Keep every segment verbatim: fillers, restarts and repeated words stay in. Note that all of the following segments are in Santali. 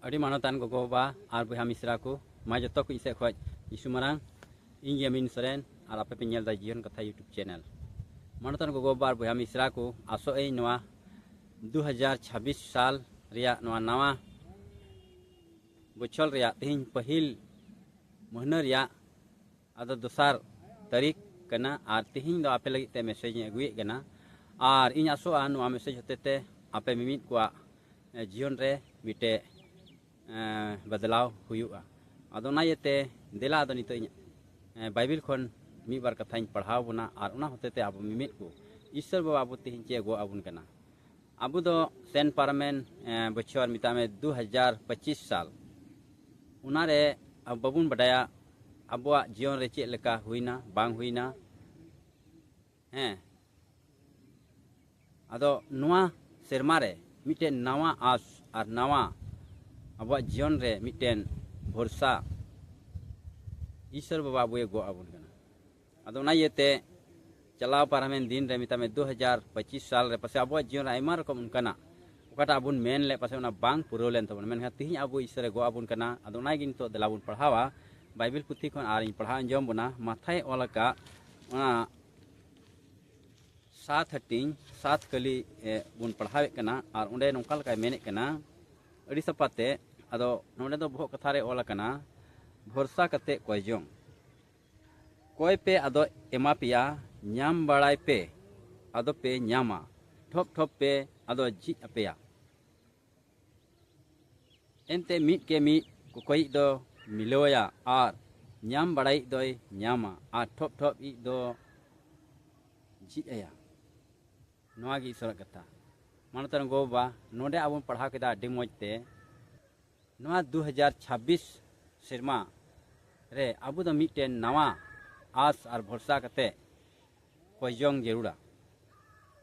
ᱟᱹᱰᱤ ᱢᱟᱱᱚᱛᱟᱱ ᱜᱚᱜᱚ ᱵᱟᱵᱟ ᱟᱨ ᱵᱚᱭᱦᱟ ᱢᱤᱥᱨᱟ ᱠᱚ, ᱢᱟ ᱡᱚᱛᱚ ᱠᱚ ᱤᱧ ᱥᱮᱫ ᱠᱷᱚᱱ ᱡᱤᱥᱩ ᱢᱟᱨᱟᱝ᱾ ᱤᱧ ᱜᱮ ᱟᱢᱤᱱ ᱥᱚᱨᱮᱱ ᱟᱨ ᱟᱯᱮ ᱯᱮ ᱧᱮᱞ ᱮᱫᱟ ᱡᱤᱭᱚᱱ ᱠᱟᱛᱷᱟ YouTube channel᱾ ᱢᱟᱱᱚᱛᱟᱱ ᱜᱚᱜᱚ ᱵᱟᱵᱟ ᱟᱨ ᱵᱚᱭᱦᱟ ᱢᱤᱥᱨᱟ ᱠᱚ, ᱟᱥᱚᱜ ᱟᱹᱧ ᱱᱚᱣᱟ ᱫᱩ ᱦᱟᱡᱟᱨ ᱪᱷᱟᱵᱵᱤᱥ ᱥᱟᱞ ᱨᱮᱭᱟᱜ ᱱᱚᱣᱟ ᱱᱟᱣᱟ ᱵᱚᱪᱷᱚᱨ ᱨᱮᱭᱟᱜ ᱛᱮᱦᱮᱧ ᱯᱟᱹᱦᱤᱞ ᱢᱟᱹᱦᱱᱟᱹ ᱨᱮᱭᱟᱜ ᱟᱫᱚ ᱫᱚᱥᱟᱨ ᱛᱟᱹᱨᱤᱠᱷ ᱠᱟᱱᱟ ᱟᱨ ᱛᱮᱦᱮᱧ ᱫᱚ ᱟᱯᱮ ᱞᱟᱹᱜᱤᱫ ᱛᱮ message ᱤᱧ ᱟᱹᱜᱩᱭᱮᱫ ᱠᱟᱱᱟ᱾ ᱟᱨ ᱤᱧ ᱟᱥᱚᱜᱼᱟ ᱱᱚᱣᱟ message ᱦᱚᱛᱮ ᱛᱮ ᱟᱯᱮ ᱢᱤᱢᱤᱫ ᱠᱚᱣᱟᱜ, ᱮ, ᱡᱤᱭᱚᱱ ᱨᱮ ᱢᱤᱫᱴᱮᱡ, ᱮ, ᱵᱚᱫᱞᱟᱣ ᱦᱩᱭᱩᱜᱼᱟ᱾ ᱟᱫᱚ ᱚᱱᱟ ᱤᱭᱟᱹᱛᱮ ᱫᱮᱞᱟ ᱟᱫᱚ ᱱᱤᱛᱚᱜ ᱤᱧ, ᱮ, ᱵᱟᱭᱵᱮᱞ ᱠᱷᱚᱱ ᱢᱤᱫ ᱵᱟᱨ ᱠᱟᱛᱷᱟᱧ ᱯᱟᱲᱦᱟᱣ ᱵᱚᱱᱟ ᱟᱨ ᱚᱱᱟ ᱦᱚᱛᱮ ᱛᱮ ᱟᱵᱚ ᱢᱤᱢᱤᱫ ᱠᱚ ᱤᱥᱥᱚᱨ ᱵᱟᱵᱟ ᱟᱵᱚ ᱛᱮᱦᱮᱧ ᱪᱮᱫ ᱮ ᱜᱚᱜ ᱟᱵᱚᱱ ᱠᱟᱱᱟ᱾ ᱟᱵᱚ ᱫᱚ ᱥᱮᱱ ᱯᱟᱨᱚᱢᱮᱱ, ᱮ, ᱵᱚᱪᱷᱚᱨ ᱢᱮᱛᱟᱜ ᱢᱮ ᱫᱩ ᱦᱟᱡᱟᱨ ᱯᱚᱸᱪᱤᱥ ᱥᱟᱞ, ᱚᱱᱟᱨᱮ ᱟᱵᱚ ᱵᱟᱵᱚᱱ ᱵᱟᱰᱟᱭᱟ ᱟᱵᱚᱣᱟᱜ ᱡᱤᱭᱚᱱ ᱨᱮ ᱪᱮᱫ ᱞᱮᱠᱟ ᱦᱩᱭᱱᱟ ᱵᱟᱝ ᱦᱩᱭᱱᱟ᱾ ᱦᱮᱸ, ᱟᱫᱚ ᱱᱚᱣᱟ ᱥᱮᱨᱢᱟ ᱨᱮ ᱢᱤᱫᱴᱮᱱ ᱱᱟᱣᱟ ᱟᱸᱥ ᱟᱨ ᱱᱟᱣᱟ ᱟᱵᱚᱣᱟᱜ ᱡᱤᱭᱚᱱ ᱨᱮ ᱢᱤᱫᱴᱮᱱ ᱵᱷᱚᱨᱥᱟ ᱤᱥᱥᱚᱨ ᱵᱟᱵᱟ ᱟᱵᱚᱭ ᱜᱚᱜ ᱟᱵᱚᱱ ᱠᱟᱱᱟ᱾ ᱟᱫᱚ ᱚᱱᱟ ᱤᱭᱟᱹᱛᱮ ᱪᱟᱞᱟᱣ ᱯᱟᱨᱚᱢᱮᱱ ᱫᱤᱱ ᱨᱮ ᱢᱮᱛᱟᱜ ᱢᱮ ᱫᱩ ᱦᱟᱡᱟᱨ ᱯᱚᱸᱪᱤᱥ ᱥᱟᱞ ᱨᱮ ᱯᱟᱥᱮ ᱟᱵᱚᱣᱟᱜ ᱡᱤᱭᱚᱱ ᱨᱮ ᱟᱭᱢᱟ ᱨᱚᱠᱚᱢ ᱚᱱᱠᱟᱱᱟᱜ ᱚᱠᱟᱴᱟᱜ ᱵᱚᱱ ᱢᱮᱱ ᱞᱮᱫ ᱯᱟᱥᱮ ᱚᱱᱟ ᱵᱟᱝ ᱯᱩᱨᱟᱹᱣ ᱞᱮᱱ ᱛᱟᱵᱚᱱᱟ, ᱢᱮᱱᱠᱷᱟᱱ ᱛᱮᱦᱮᱧ ᱟᱵᱚ ᱤᱥᱥᱚᱨᱮ ᱜᱚᱜ ᱟᱵᱚᱱ ᱠᱟᱱᱟ᱾ ᱟᱫᱚ ᱚᱱᱟᱜᱮ ᱱᱤᱛᱚᱜ ᱫᱮᱞᱟ ᱵᱚᱱ ᱯᱟᱲᱦᱟᱣᱟ ᱵᱟᱭᱵᱮᱞ ᱯᱩᱛᱷᱤ ᱠᱷᱚᱱ ᱟᱨ ᱤᱧ ᱯᱟᱲᱦᱟᱣ ᱟᱸᱡᱚᱢ ᱵᱚᱱᱟ᱾ ᱢᱟᱛᱷᱟᱭ ᱚᱞ ᱟᱠᱟᱫ ᱚᱱᱟ ᱥᱟᱛ ᱦᱟᱹᱴᱤᱧ ᱥᱟᱛ ᱠᱟᱹᱞᱤ, ᱮ, ᱵᱚᱱ ᱯᱟᱲᱦᱟᱣᱮᱫ ᱠᱟᱱᱟ ᱟᱨ ᱚᱸᱰᱮ ᱱᱚᱝᱠᱟ ᱞᱮᱠᱟᱭ ᱢᱮᱱᱮᱫ ᱠᱟᱱᱟ ᱟᱹᱰᱤ ᱥᱟᱯᱟᱛᱮ᱾ ᱟᱫᱚ ᱱᱚᱸᱰᱮ ᱫᱚ ᱵᱚᱦᱚᱜ ᱠᱟᱛᱷᱟ ᱨᱮ ᱚᱞ ᱟᱠᱟᱱᱟ, ᱵᱷᱚᱨᱥᱟ ᱠᱟᱛᱮ ᱠᱚᱭ ᱡᱚᱝ᱾ ᱠᱚᱭ ᱯᱮ ᱟᱫᱚ ᱮᱢᱟ ᱯᱮᱭᱟ, ᱧᱟᱢ ᱵᱟᱲᱟᱭ ᱯᱮ ᱟᱫᱚ ᱯᱮ ᱧᱟᱢᱟ, ᱴᱷᱚᱯ ᱴᱷᱚᱯ ᱯᱮ ᱟᱫᱚ ᱡᱷᱤᱡ ᱟᱯᱮᱭᱟ᱾ ᱮᱱᱛᱮ ᱢᱤᱫ ᱠᱮ ᱢᱤᱫ ᱠᱚᱠᱚᱭᱤᱡ ᱫᱚ ᱢᱤᱞᱟᱹᱣᱟᱭᱟ ᱟᱨ ᱧᱟᱢ ᱵᱟᱲᱟᱭᱤᱡ ᱫᱚᱭ ᱧᱟᱢᱟ ᱟᱨ ᱴᱷᱚᱯ ᱴᱷᱚᱯ ᱤᱡ ᱫᱚ ᱡᱷᱤᱡ ᱟᱭᱟ᱾ ᱱᱚᱣᱟ ᱜᱮ ᱤᱥᱚᱨᱟᱜ ᱠᱟᱛᱷᱟ᱾ ᱢᱟᱱᱚᱛᱟᱱ ᱜᱚ ᱵᱟᱵᱟ, ᱱᱚᱰᱮ ᱟᱵᱚ ᱵᱚᱱ ᱯᱟᱲᱦᱟᱣ ᱠᱮᱫᱟ ᱟᱹᱰᱤ ᱢᱚᱡᱽ ᱛᱮ, ᱱᱚᱣᱟ ᱫᱩ ᱦᱟᱡᱟᱨ ᱪᱷᱟᱵᱵᱤᱥ ᱥᱮᱨᱢᱟ ᱨᱮ ᱟᱵᱚ ᱫᱚ ᱢᱤᱫᱴᱮᱱ ᱱᱟᱣᱟ ᱟᱸᱥ ᱟᱨ ᱵᱷᱚᱨᱥᱟ ᱠᱟᱛᱮ ᱠᱚᱭ ᱡᱚᱝ ᱡᱟᱹᱨᱩᱲᱟ᱾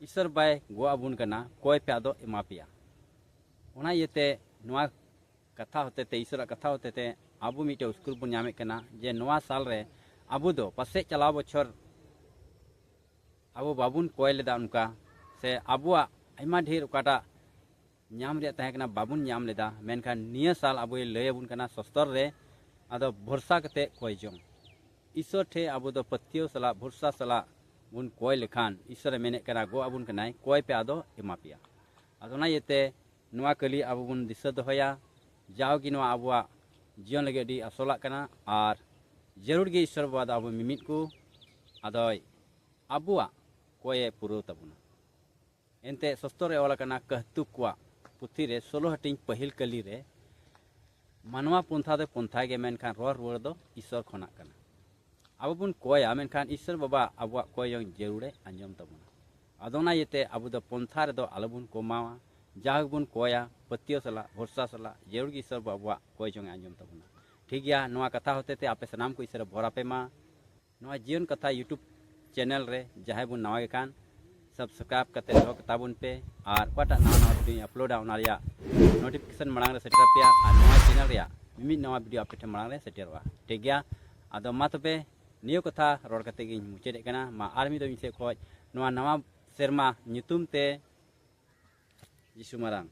ᱤᱥᱚᱨ ᱵᱟᱭ ᱜᱚᱜ ᱟᱵᱚᱱ ᱠᱟᱱᱟ, ᱠᱚᱭ ᱯᱮ ᱟᱫᱚ ᱮᱢᱟ ᱯᱮᱭᱟ᱾ ᱚᱱᱟ ᱤᱭᱟᱹᱛᱮ ᱱᱚᱣᱟ ᱠᱟᱛᱷᱟ ᱦᱚᱛᱮ ᱛᱮ, ᱤᱥᱚᱨᱟᱜ ᱠᱟᱛᱷᱟ ᱦᱚᱛᱮ ᱛᱮ ᱟᱵᱚ ᱢᱤᱫᱴᱮᱱ ᱩᱥᱠᱩᱨ ᱵᱚᱱ ᱧᱟᱢᱮᱫ ᱠᱟᱱᱟ ᱡᱮ ᱱᱚᱣᱟ ᱥᱟᱞ ᱨᱮ ᱟᱵᱚ ᱫᱚ ᱯᱟᱥᱮᱡ ᱪᱟᱞᱟᱣ ᱵᱚᱪᱷᱚᱨ ᱟᱵᱚ ᱵᱟᱵᱚᱱ ᱠᱚᱭ ᱞᱮᱫᱟ ᱚᱱᱠᱟ, ᱥᱮ ᱟᱵᱚᱣᱟᱜ ᱟᱭᱢᱟ ᱰᱷᱮᱨ ᱚᱠᱟᱴᱟᱜ ᱧᱟᱢ ᱨᱮᱭᱟᱜ ᱛᱟᱦᱮᱸ ᱠᱟᱱᱟ, ᱵᱟᱵᱚᱱ ᱧᱟᱢ ᱞᱮᱫᱟ᱾ ᱢᱮᱱᱠᱷᱟᱱ ᱱᱤᱭᱟᱹ ᱥᱟᱞ ᱟᱵᱚᱭ ᱞᱟᱹᱭ ᱟᱵᱚᱱ ᱠᱟᱱᱟ ᱥᱚᱥᱛᱚᱨ ᱨᱮ, ᱟᱫᱚ ᱵᱷᱚᱨᱥᱟ ᱠᱟᱛᱮ ᱠᱚᱭ ᱡᱚᱝ᱾ ᱤᱥᱚᱨ ᱴᱷᱮᱱ ᱟᱵᱚ ᱫᱚ ᱯᱟᱹᱛᱭᱟᱹᱣ ᱥᱟᱞᱟᱜ, ᱵᱷᱚᱨᱥᱟ ᱥᱟᱞᱟᱜ ᱵᱚᱱ ᱠᱚᱭ ᱞᱮᱠᱷᱟᱱ, ᱤᱥᱚᱨᱮ ᱢᱮᱱᱮᱫ ᱠᱟᱱᱟ, ᱜᱚᱜ ᱟᱵᱚᱱ ᱠᱟᱱᱟᱭ, ᱠᱚᱭ ᱯᱮ, ᱟᱫᱚ ᱮᱢᱟ ᱯᱮᱭᱟ᱾ ᱟᱫᱚ ᱚᱱᱟ ᱤᱭᱟᱹᱛᱮ ᱱᱚᱣᱟ ᱠᱟᱹᱞᱤ ᱟᱵᱚ ᱵᱚᱱ ᱫᱤᱥᱟᱹ ᱫᱚᱦᱚᱭᱟ᱾ ᱡᱟᱣᱜᱮ ᱱᱚᱣᱟ ᱟᱵᱚᱣᱟᱜ ᱡᱤᱭᱚᱱ ᱞᱟᱹᱜᱤᱫ ᱟᱹᱰᱤ ᱟᱥᱚᱞᱟᱜ ᱠᱟᱱᱟ, ᱟᱨ ᱡᱟᱹᱨᱩᱲ ᱜᱮ ᱤᱥᱚᱨ ᱵᱟᱵᱟ ᱫᱚ ᱟᱵᱚ ᱢᱤᱢᱤᱫ ᱠᱚ ᱟᱫᱚᱭ ᱟᱵᱚᱣᱟᱜ ᱠᱚᱭᱮ ᱯᱩᱨᱟᱹᱣ ᱛᱟᱵᱚᱱᱟ᱾ ᱮᱱᱛᱮ ᱥᱚᱥᱛᱚᱨ ᱨᱮ ᱚᱞ ᱟᱠᱟᱱᱟ, ᱠᱟᱹᱦᱛᱩ ᱠᱚᱣᱟᱜ ᱯᱩᱛᱷᱤ ᱨᱮ ᱥᱳᱞᱳ ᱦᱟᱹᱴᱤᱧ ᱯᱟᱹᱦᱤᱞ ᱠᱟᱹᱞᱤ ᱨᱮ, ᱢᱟᱱᱣᱟ ᱯᱚᱱᱛᱷᱟ ᱫᱚ ᱯᱚᱱᱛᱷᱟ ᱜᱮ, ᱢᱮᱱᱠᱷᱟᱱ ᱨᱚᱲ ᱨᱩᱣᱟᱹᱲ ᱫᱚ ᱤᱥᱚᱨ ᱠᱷᱚᱱᱟᱜ ᱠᱟᱱᱟ᱾ ᱟᱵᱚ ᱵᱚᱱ ᱠᱚᱭᱟ, ᱢᱮᱱᱠᱷᱟᱱ ᱤᱥᱚᱨ ᱵᱟᱵᱟ ᱟᱵᱚᱣᱟᱜ ᱠᱚᱭ ᱡᱚᱝ ᱡᱟᱹᱨᱩᱲᱮ ᱟᱸᱡᱚᱢ ᱛᱟᱵᱚᱱᱟ᱾ ᱟᱫᱚ ᱚᱱᱟ ᱤᱭᱟᱹᱛᱮ ᱟᱵᱚ ᱫᱚ ᱯᱚᱱᱛᱷᱟ ᱨᱮᱫᱚ ᱟᱞᱚᱵᱚᱱ ᱠᱚᱢᱟᱣᱟ, ᱡᱟᱦᱟᱸ ᱜᱮᱵᱚᱱ ᱠᱚᱭᱟ ᱯᱟᱹᱛᱭᱟᱹᱣ ᱥᱟᱞᱟᱜ, ᱵᱷᱚᱨᱥᱟ ᱥᱟᱞᱟᱜ, ᱡᱟᱹᱨᱩᱲ ᱜᱮ ᱤᱥᱚᱨ ᱵᱟᱵᱟ ᱟᱵᱚᱣᱟᱜ ᱠᱚᱭ ᱡᱚᱝ ᱮ ᱟᱸᱡᱚᱢ ᱛᱟᱵᱚᱱᱟ᱾ ᱴᱷᱤᱠ ᱜᱮᱭᱟ, ᱱᱚᱣᱟ ᱠᱟᱛᱷᱟ ᱦᱚᱛᱮ ᱛᱮ ᱟᱯᱮ ᱥᱟᱱᱟᱢ ᱠᱚ ᱤᱥᱚᱨᱮ ᱵᱷᱚᱨ ᱟᱯᱮ ᱢᱟ᱾ ᱱᱚᱣᱟ ᱡᱤᱭᱚᱱ ᱠᱟᱛᱷᱟ YouTube channel ᱨᱮ ᱡᱟᱦᱟᱸᱭ ᱵᱚᱱ ᱱᱟᱣᱟ ᱜᱮ ᱠᱷᱟᱱ, subscribe ᱠᱟᱛᱮ ᱫᱚᱦᱚ ᱠᱟᱛᱟ ᱵᱚᱱ ᱯᱮ, ᱟᱨ ᱚᱠᱟᱴᱟᱜ ᱱᱟᱣᱟ ᱱᱟᱣᱟ videoᱧ uploadᱟ, ᱚᱱᱟ ᱨᱮᱭᱟᱜ notification ᱢᱟᱲᱟᱝ ᱨᱮ ᱥᱮᱴᱮᱨ ᱟᱯᱮᱭᱟ, ᱟᱨ ᱱᱚᱣᱟ channel ᱨᱮᱭᱟᱜ ᱢᱤᱢᱤᱫ ᱱᱟᱣᱟ video ᱟᱯᱮ ᱴᱷᱮᱱ ᱢᱟᱲᱟᱝ ᱨᱮ ᱥᱮᱴᱮᱨᱚᱜᱼᱟ᱾ ᱴᱷᱤᱠ ᱜᱮᱭᱟ, ᱟᱫᱚ ᱢᱟ ᱛᱚᱵᱮ ᱱᱤᱭᱟᱹ ᱠᱟᱛᱷᱟ ᱨᱚᱲ ᱠᱟᱛᱮ ᱜᱤᱧ ᱢᱩᱪᱟᱹᱫᱮᱫ ᱠᱟᱱᱟ᱾ ᱢᱟ ᱟᱨ ᱢᱤᱫ ᱫᱚ ᱤᱧ ᱥᱮᱫ ᱠᱷᱚᱱ ᱱᱚᱣᱟ ᱱᱟᱣᱟ ᱥᱮᱨᱢᱟ ᱧᱩᱛᱩᱢ ᱛᱮ ᱡᱤᱥᱩ ᱢᱟᱨᱟᱝ᱾